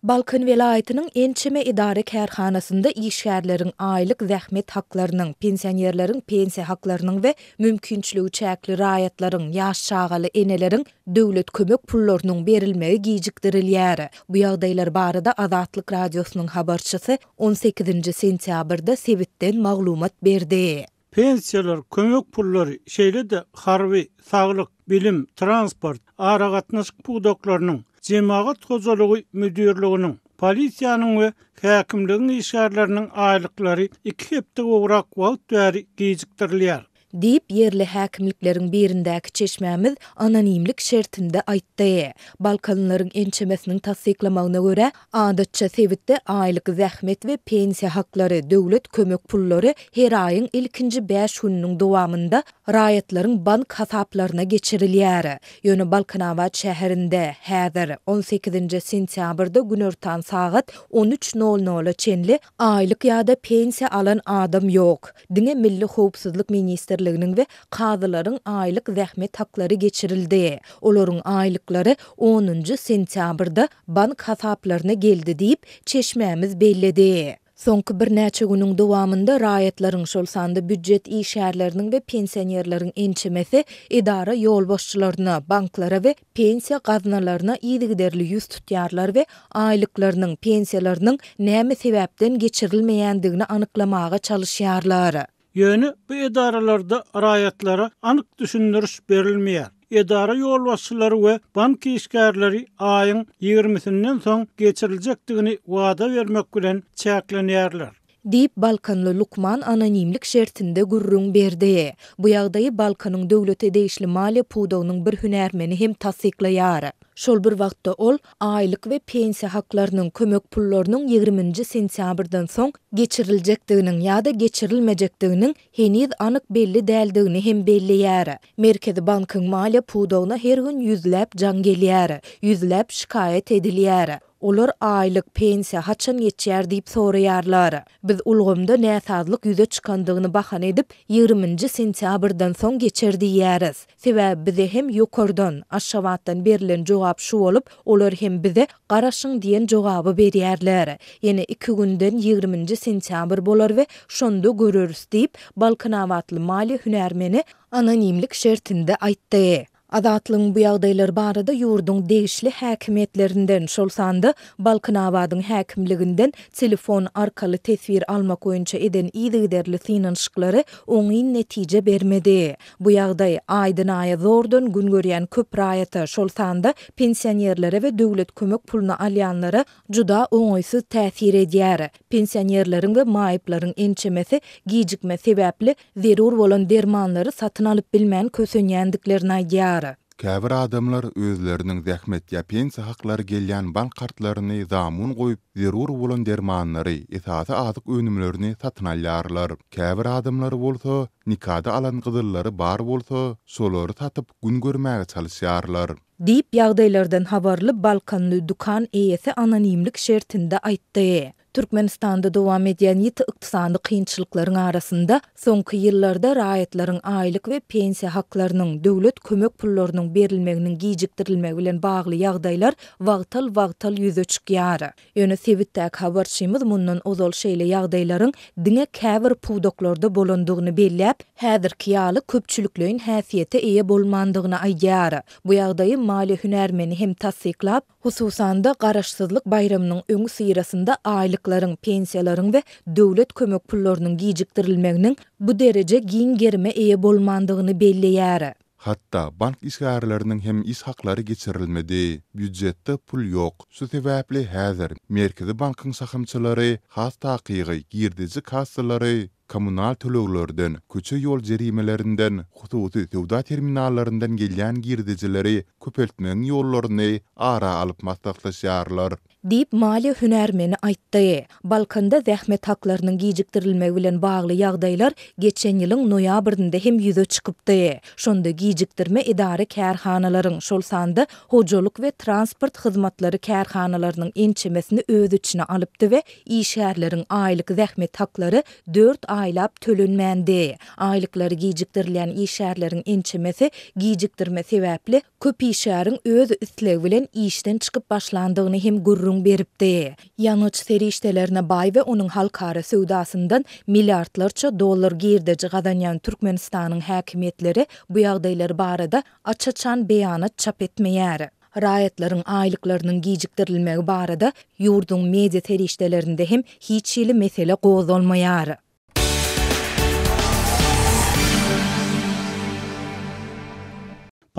Balkan welaýatynyň ençeme edara-kärhanasynda işgärleriň aýlyk zähmet haklarynyň, pensionerleriň pensiýa haklarynyň we mümkinçiligi çäkli raýatlaryň, ýaş çagaly eneleriň döwlet kömek pullarynyň berilmegi gijikdirilýär. Bu ýagdaýlar barada Azatlyk Radiosynyň habarçysy on sekizinji sentýabrda sebitden maglumat berdi. Pensiýalar, kömek pullary, şeýle-de harby, saglyk, bilim, transport, aragatnaşyk pudaklarynyň, jemagat hojalygy müdirliginiň, polisiýanyň we häkimligiň işgärleriniň aýlyklary iki hepde gowrak wagt bäri gijikdirilýär. Diýip, ýerli häkimlikleriň birindäki çeşmämiz anonimlik şertinde aýtdy. Balkanlylaryň ençemesiniň tassyklamagyna görä, adatça sebitde aýlyk zähmet we pensiýa haklary, döwlet kömek pullary her aýyň ilkinji bäş gününiň dowamynda raýatlaryň bank hasaplaryna geçirilýär. Ýöne Balkanabat şäherinde, häzir, on sekizinji sentýabrda günortan sagat on üç nol nola çenli aýlyk ýa-da pensiýa alan adam ýok. Diňe Milli howpsuzlyk ministrliginiň we kazylaryň aýlyk zähmet haklary geçirildi. Olaryň aýlyklary onunjy sentýabrda bank hasaplaryna geldi diýip, çeşmämiz belledi. Soňky birnäçe günüň dowamynda raýatlaryň, şol sanda býujet işgärleriniň we pensionerleriň ençemesi edara ýolbaşçylaryna, banklara we pensiýa gaznalaryna yzygiderli ýüz tutýarlar we aýlyklarynyň, pensiýalarynyň näme sebäpden geçirilmeýändigini anyklamaga çalyşýarlar. Ýöne bu edaralarda raýatlara anyk düşündiriş berilmeýär. Edara ýolbaşçylary we bank işgärleri aýyň ýigrimisinden soň geçiriljekdigini wada bermek bilen çäklenýärler. Diýip, balkanly lukman anonimlik şertinde gürrüň berdi. Bu ýagdaýy Balkanyň döwlete degişli maliýe pudagynyň bir hünärmeni hem tassyklaýar. Şol bir wagtda ol, aýlyk we pensiýa haklarynyň, kömek pullarynyň ýigriminji sentýabrdan soň geçiriljekdiginiň ýa-da geçirilmejekdiginiň heniz anyk belli däldigini hem belleýär. Merkezi bankyň maliýe pudagyna her gün ýüzläp jaň gelýär, ýüzläp şikaýat edilýär. Olar aýlyk, pensiýa haçan geçýär diýip soraýarlar. Biz ulgamda näsazlyk ýüze çykandygyny bahana edip, ýigriminji sentýabrdan soň geçer diýýäris. Sebäbi bize hem ýokardan, Aşgabatdan berlen jogap şu bolup, olar hem bize garaşyň diýen jogaby berýärler. Ýene iki günden ýigriminji sentýabr bolar we şonda göreris diýip, balkanabatly maliýe hünärmeni anonimlik şertinde aýtdy. Azatlygyň bu ýagdaýlar barada ýurduň degişli häkimiýetlerinden, şol sanda Balkanabadyň häkimliginden telefon arkaly teswir almak boýunça eden yzygiderli synanyşyklary oňyn netije bermedi. Bu ýagdaý, aýdan-aýa zordan gün görýän köp raýata, şol sanda pensionerlere we döwlet kömek puluny alýanlara juda oňaýsyz täsir edýär. Pensionerleriň we maýyplaryň ençemesi gijikme sebäpli zerur bolan dermanlary satyn alyp bilmän kösenýändiklerini aýdýar. Käbir adamlar özleriniň zähmet ýa pensiýa haklary gelýän bank kartlaryny zamun goýup, zerur bolan dermanlary, esasy azyk önümlerini satyn alýarlar. Käbir adamlar bolsa, nikada alan gyzyllary bar bolsa, şolary satyp gün görmäge çalyşýarlar. Diýip, ýagdaýlardan habarly balkanly dükan eýesi anonimlik şertinde aýtdy. Türkmenistanda dowam edýän ýiti ykdysady kynçylyklaryň arasynda, soňky ýyllarda raýatlaryň aýlyk we pensiýa haklarynyň, döwlet kömek pullarynyň berilmeginiň gijikdirilmegi bilen bagly ýagdaýlar wagtal-wagtal ýüze çykýar. Ýöne sebitdäki habarçymyz mundan ozal şeýle ýagdaýlaryň diňe käbir pudaklarda bolandygyny belläp, häzirki ýaly köpçülikleýin häsiýete eýe bolmandygyny aýdýar. Bu ýagdaýy maliýe hünärmeni hem tassyklap, Hususan-da, Garaşsyzlyk baýramynyň öňüsyrasynda aýlyklaryň, pensiýalaryň we döwlet kömek pullarynyň gijikdirilmeginiň bu dereje giň gerime eýe bolmandygyny belleýär. Hatda bank işgärleriniň hem iş haklary geçirilmedi. Býujetde pul ýok. Şu sebäpli häzir Merkezi bankyň şahamçalary, has takygy, girdeji kassalary kommunal töleglerden, köçe-ýol jerimelerinden, hususy söwda terminallaryndan gelýän girdejileri köpeltmegiň ýollaryny ara alyp maslahatlaşýarlar. Diýip, maliýe hünärmeni aýtdy. Balkanda zähmet haklarynyň gijikdirilmegi bilen bagly ýagdaýlar geçen ýylyň noýabrynda hem ýüze çykypdy. Şonda gijikdirme edara-kärhanalaryň, şol sanda hojalyk we transport hyzmatlary kärhanalarynyň ençemesini öz içine alypdy we Işgärleriň aýlyk zähmet haklary dört aýlap tölenmändi. Aýlyklary gijikdirilýän işgärleriň ençemesi gijikdirme sebäpli köp işe. işgäriň öz islegi bilen işden çykyp başlandygyny hem gürrüň beripdi. Ýangyç serişdelerine baý we onuň halkara söwdasyndan milliardlarça dollar girdeji gazanýan Türkmenistanyň häkimiýetleri bu ýagdaýlar barada aç-açan beýanat çap etmeýär. Raýatlaryň aýlyklarynyň gijikdirilmegi barada ýurduň media serişdelerinde hem hiç hili mesele gozgalmaýar.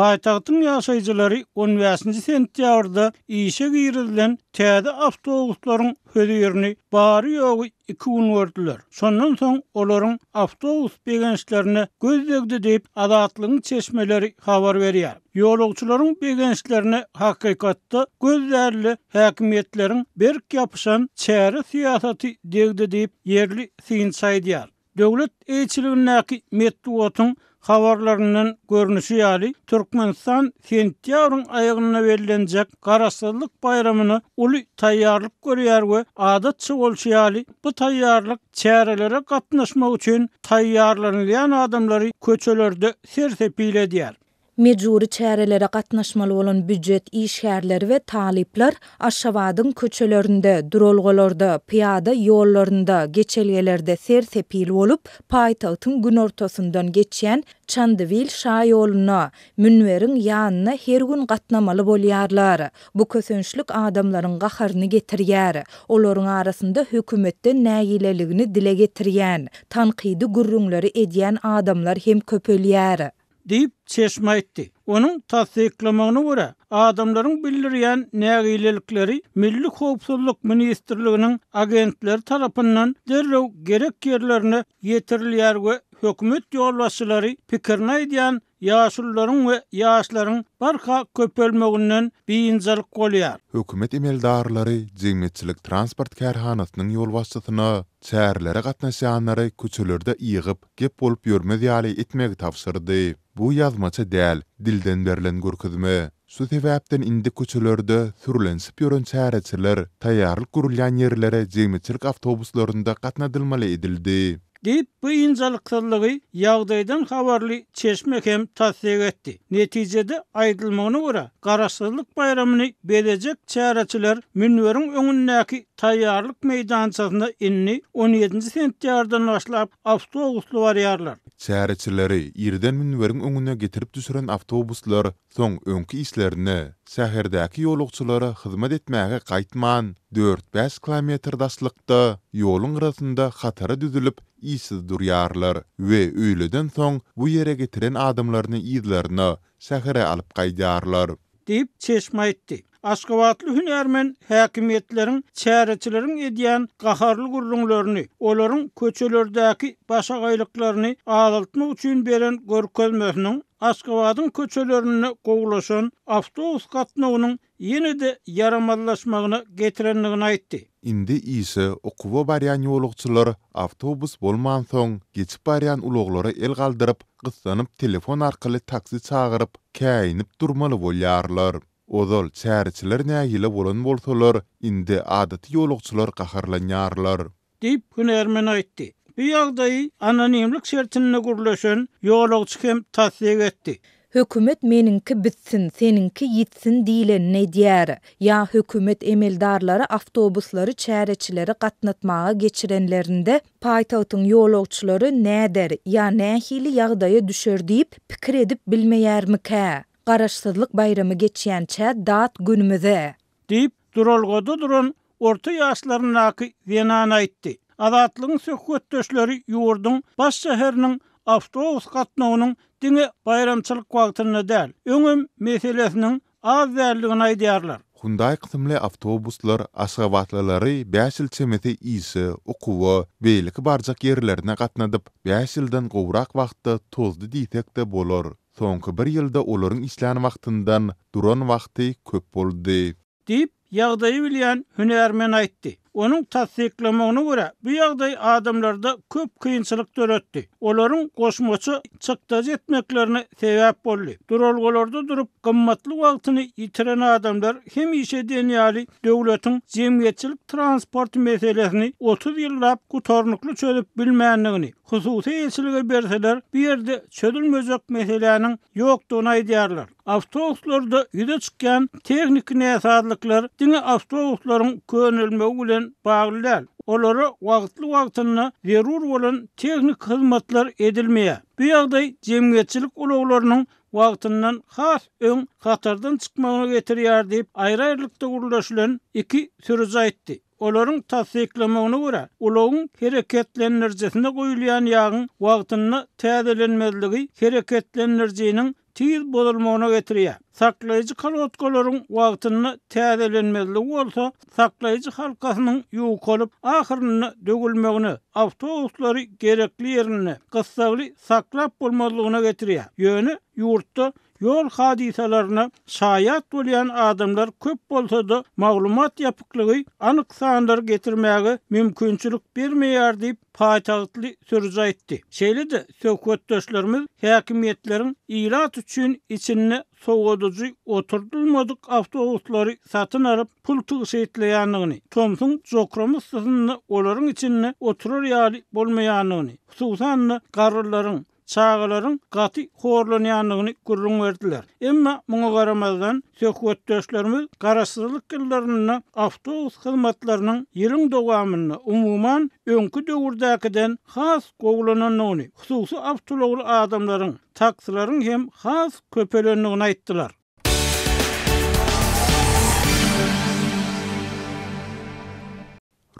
Paýtagtyň ýaşaýjylary on bäşinji sentýabrda işe girizilen täze awtobuslaryň hözirini bary-ýogy iki gün gördüler. Şondan soň olaryň awtobus begençlerine göz degdi diýip, Azatlygyň çeşmeleri habar berýär. Ýolagçylaryň begençlerine hakykatda göz däl-de, häkimiýetleriň berk ýapyşan çäre syýasaty degdi diýip, ýerli synçy aýdýar. Döwlet eýeçiligindäki metbugatyň habarlaryndan görnüşi ýaly, Türkmenistan sentýabryň aýagynda bellenjek Garaşsyzlyk baýramyna uly taýýarlyk görýär we adatça bolşy ýaly, bu taýýarlyk çärelere gatnaşmak üçin taýýarlanylýan adamlary köçelerde ser-sepil edýär. Mejbury çärelere gatnaşmaly bolan býujet işgärleri we talyplar Aşgabadyň köçelerinde, duralgalarda, pyýada ýollarynda, geçelgelerde ser-sepil bolup, paýtagtyň günortasyndan geçýän Çandybil şaýoluna, münberiň ýanyna her gün gatnamaly bolýarlar. Bu kösençlik adamlaryň gaharyny getirýär. Olaryň arasynda hökümetden nägileligini dile getirýän, tankydy gürrüňleri edýän adamlar hem köpelýär. Diýip, çeşme aýtdy. Onuň tassyklamagyna görä, adamlaryň bildirýän nägilelikleri Milli howpsuzlyk ministrliginiň agentleri tarapyndan derrew gerek ýerlerine ýetirilýär we hökümet ýolbaşçylary pikirini aýdýan ýaşulularyň we ýaşlaryň barha köpelmeginden biynjalyk bolýar. Hökümet emeldarlary jemgyýetçilik transport kärhanasynyň ýolbaşçysyna çärelere gatnaşýanlary köçelerde ýygyp, gep bolup ýörmez ýaly etmegi tabşyrdy. Bu ýazmaça däl, dilden berlen görkezme. Şu sebäpden indi köçelerde sürlenişip ýören çäreçiler taýýarlyk görülýän ýerlere jemgyýetçilik awtobuslarynda gatnadylmaly edildi. Diýip, bu ynjalyksyzlygy ýagdaýdan habarly çeşme hem tassyk etdi. Netijede, aýdylmagyna görä, Garaşsyzlyk baýramyny bezejek çäreçiler münberiň öňündäki taýýarlyk meýdançasyna indi on ýedinji sentýabrdan başlap awtobusly barýarlar. Çäreçileri irden münberiň öňüne getirip düşüren awtobuslar soň öňki işlerine, şäherdäki ýolagçylara hyzmat etmäge gaýtman, dört-bäş kilometr daşlykda, ýoluň gyrasynda hatara düzülip, işsiz durýarlar we öýleden soň bu ýere getiren adamlaryny yzlaryna, şähere alyp gaýdýarlar. Diýip, çeşme aýtdy. Aşgabatly hünärmen häkimiýetleriň çäreçileriň edýän gaharly gürrüňlerini, olaryň köçelerdäki başagaýlyklaryny azaltmak üçin beren görkezmesiniň Aşgabadyň köçelerinde gowulaşan awtobus gatnawynyň ýene-de ýaramazlaşmagyna getirendigini aýtdy. Indi işe, okuwa barýan ýolagçylar awtobus bolmansoň, geçip barýan ulaglara el galdyryp, gyssanyp telefon arkaly taksi çagyryp, käýinip durmaly bolýarlar. Ozal çäreçiler nägile bolan bolsalar, indi adaty ýolagçylar gaharlanýarlar. Diýip, hünärmen aýtdy. Bu ýagdaýy anonimlik şertinde gürleşen ýolagçy hem tassyk etdi. Hökümet meniňki bitsin, seniňki ýitsin diýlenini edýär. Ýa hökümet emeldarlary awtobuslary çäreçileri gatnatmaga geçirenlerinde paýtagtyň ýolagçylary näder ýa nähili ýagdaýa düşer diýip pikir edip bilmeýärmikä? Garaşsyzlyk baýramy geçýänçä dat günümize. Diýip, duralgada duran orta ýaşlaryndaky zenan aýtdy. Azatlygyň söhbetdeşleri ýurduň baş şäheriniň awtobus gatnawynyň diňe baýramçylyk wagtynda däl, öňem meselesiniň az däldigini aýdýarlar. Hyundai kysymly awtobuslar aşgabatlylary bäş ýyl çemesi işe, okuwa, beýleki barjak ýerlerine gatnadyp, bäş ýyldan gowrak wagtda tozdy diýsek-de bolar. Soňky bir ýylda olaryň işlän wagtyndan duran wagty köp boldy. Diýip, ýagdaýy bilýän hünärmen aýtdy. Onuň tassyklamagyna görä, bu ýagdaý adamlarda köp kynçylyk döretdi. Olaryň goşmaça çykdajy etmeklerine sebäp boldy. Duralgalarda durup, gymmatly wagtyny ýitiren adamlar hemişe diýen ýaly döwletiň jemgyýetçilik transporty meselesini 30 ýyllap gutarnykly çözüp bilmändigini, hususy eýeçilige berseler, bu ýerde çözülmejek meseläniň ýokdugyny aýdýarlar. Awtobuslarda ýüze çykýan tehniki näsazlyklar diňe awtobuslaryň könelmegi bilen bagly däl. Olara wagtly-wagtynda zerur bolan tehniki hyzmatlar edilmeýär. Bu ýagdaý jemgyýetçilik ulaglarynyň wagtyndan has öň hatardan çykmagyna getirýär diýip, aýry-aýrylykda gürleşilen iki sürüji aýtdy. Olaryň tassyklamagyna görä, ulagyň hereketlendirijisine guýulýan ýagyň wagtynda täzelenmezligi hereketlendirijiniň tiz bozulmagyna getirýär. Saklaýjy kolodkalaryň wagtynda täzelenmezligi bolsa, saklaýjy halkasynyň ýukalyp, ahyrynda döwülmegine, awtobuslary gerekli ýerinde, gyssagly saklap bolmazlygyna getirýär. Ýöne ýurtda Ýol hadysalaryna şaýat bolýan adamlar köp bolsa-da, maglumat ýapyklygy anyk sanlary getirmäge mümkinçilik bermeýär diýip, paýtagtly sürüji aýtdy. Şeýle-de, söhbetdeşlerimiz häkimiýetleriň ilat üçin içinde sowadyjy oturdylmadyk awtobuslary satyn alyp, pul tygşytlaýandygyny, tomsuň jokrama yssysynda olaryň içinde oturar ýaly bolmaýandygyny, hususan-da, garrylaryň, çagalaryň gaty horlanýandygyny gürrüň berdiler. Emma muňa garamazdan, söhbetdeşlerimiz garaşsyzlyk ýyllarynda awtobus hyzmatlarynyň ýylyň dowamynda, umuman, öňki döwürdäkiden has gowulanandygyny, hususy awtoulagly adamlaryň, taksileriň hem has köpelendigini aýtdylar.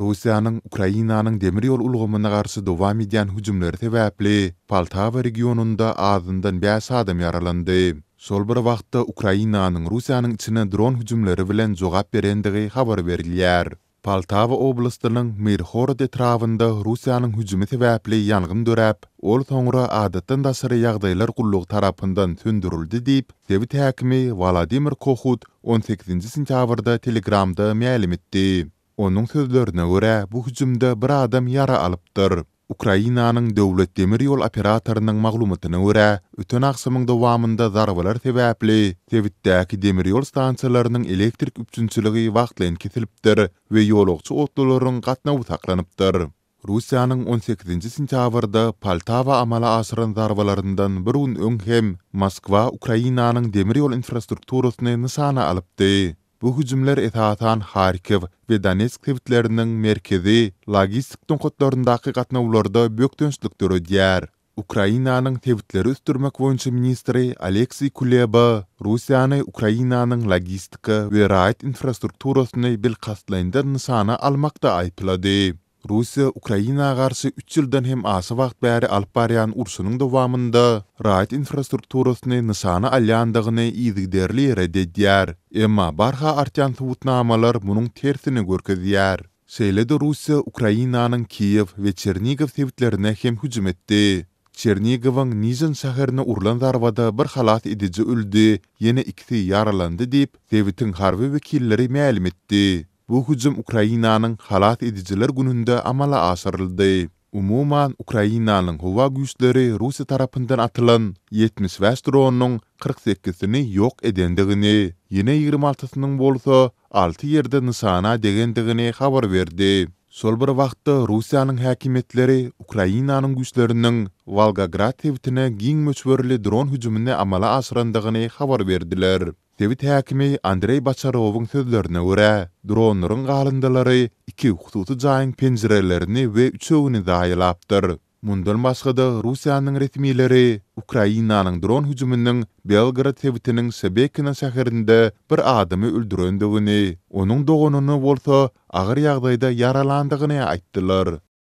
Russiýanyň Ukrainanyň demir ýol ulgamyna garşy dowam edýän hüjümleri sebäpli Poltawa regionynda azyndan bäş adam ýaralandy. Şol bir wagtda, Ukrainanyň Russiýanyň içine dron hüjümleri bilen jogap berendigi habar berilýär. Poltawa oblastynyň Myrhorod etrabynda Russiýanyň hüjümi sebäpli ýangyn döräp, ol soňra adatdan daşary ýagdaýlar gullugy tarapyndan söndürildi diýip, sebit häkimi Wolodymyr Kohut on sekizinji sentýabrda Telegramda mälim etdi. Onuň sözlerine görä, bu hüjümde bir adam ýara alypdyr. Ukrainanyň döwlet demir ýol operatorynyň maglumatyna görä, öten agşamyň dowamynda zarbalar sebäpli sebitdäki demir ýol stansiýalarynyň elektrik üpjünçiligi wagtlaýyn kesilipdir we ýolagçy otlularyň gatnawy saklanypdyr. Russiýanyň on sekizinji sentýabrda Poltawa amala aşyran zarbalaryndan bir gün öň hem Moskwa Ukrainanyň demir ýol infrastrukturasyny nyşana alypdy. Bu hüjümler esasan Harkiw we Donetsk sebitleriniň merkezi logistik nokatlaryndaky gatnawlarda bökdençlik döredýär. Ukrainanyň sebitleri ösdürmek boýunça ministri Oleksiý Kuleba Russiýany Ukrainanyň logistika we raýat infrastrukturasyny bilkastlaýyndan nyşana almakda aýyplady. Russiýa Ukraina garşy üç ýyldan hem aşa wagt bäri alyp barýan urşunyň dowamynda raýat infrastrukturasyny nyşana alýandygyny yzygiderli ret edýär. Emma barha artýan subutnamalar munuň tersini görkezýär. Şeýle-de Russiýa Ukrainanyň Kiýew we Çernigow sebitlerine hem hüjüm etdi. Çernigowyň Nižin şäherine urlan zarbada bir halas ediji öldi, ýene ikisi ýaralandy diýip, sebitiň harby wekilleri mälim etdi. Bu hüjüm Ukrainanyň Halas edijiler gününde amala aşyryldy. Umuman, Ukrainanyň howa güýçleri Russiýa tarapyndan atylan 75 dronyň 48-sini ýok edendigini, ýene 26-synyň bolsa alty ýerde nyşana degendigini habar berdi. Şol bir wagtda, Russiýanyň häkimiýetleri Ukrainanyň güýçleriniň Wolgograd sebitine giň möçberli dron hüjümini amala aşyrandygyny habar berdiler. Sebit häkimi Andreý Boçarowyň sözlerine görä, dronlaryň galyndylary iki hususy jaýyň penjirelerini we üçegini zaýalapdyr. Mundan başga-da, Russiýanyň resmileri Ukrainanyň dron hüjüminiň Belgorod sebitiniň Şebekino şäherinde bir adamy öldürendigini, onuň doganyny bolsa agyr ýagdaýda ýaralandygyny aýtdylar.